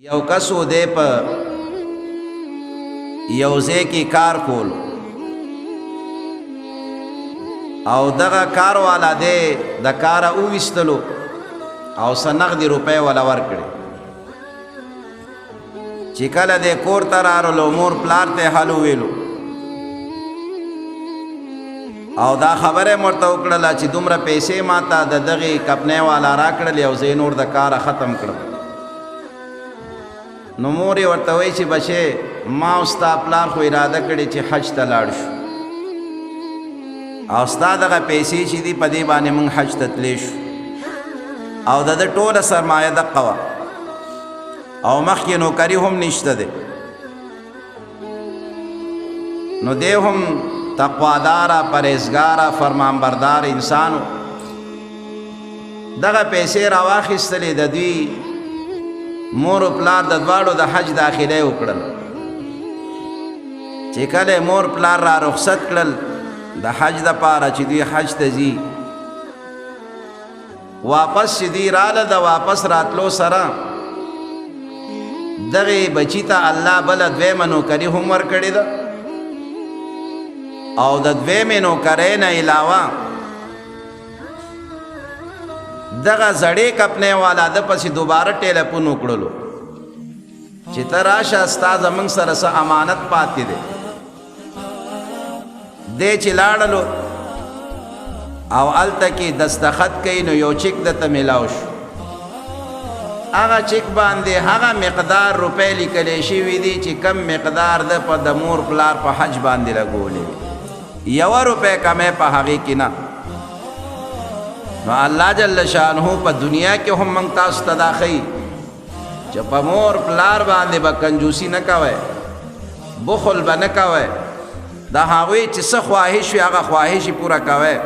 یو کس و دی په یو ځای کې کار کولو او دغه کار والا دی د کاره وویستلو او څه نغدې روپۍ وله ورکړې. چې کله دی کور ته راغلو، مور پلار ته یې حال وویلو او دا خبره مې ورته وکړله چې دومره پیسې ما ته د دغې کپنۍ والا راکړلې او زه یې نور د کاره ختم کړم. نو مور یې ورته وایي چې بچې، ما او ستا پلار خو اراده کړې چې حج ته لاړ شو او ستا دغه پیسې چې دي، په دې باندې موږ حج ته تللی شو. او د ده ټوله سرمایه دقه وه او مخکې نوکري هم نشته دی. نو دی هم تقواداره، پرهېزګاره، فرمانبردار انسانو. دغه پیسې راواخیستلې، د دوی مور او پلار د دواړو د حج داخله وکړل. چې کله مور پلار را رخصت کړل د حج د پاره چې دوی حج ته ځي، واپس چې دوی راله، د واپس راتلو سره دغه بچی ته الله بله دویمه نوکري هم ورکړې ده. او د دویمې نوکرۍ نه علاوه دغه زړې کپنې والا د پسې دوباره ټیلیفون وکړلو چې ته راشه، ستا زمونږ سره څه امانت پاتې دی. دی چې لاړلو او هلته کې دستخط کوي، نو یو چک درته میلاو شو. هغه چک باندې هغه مقدار روپۍ لیکلی شوي دي چې کم مقدار ده په د مور پلار په حج باندې لګولې، یوه روپۍ کمی په هغې کې نه. نو الله جل شانه په دنیا کې هم موږ تاسو ته دا ښیي چې په مور پلار باندې به کنجوسي نه کوئ، بخل به نه کوئ، د هغوی چې څه خواهش وي هغه خواهش یې پوره کوئ.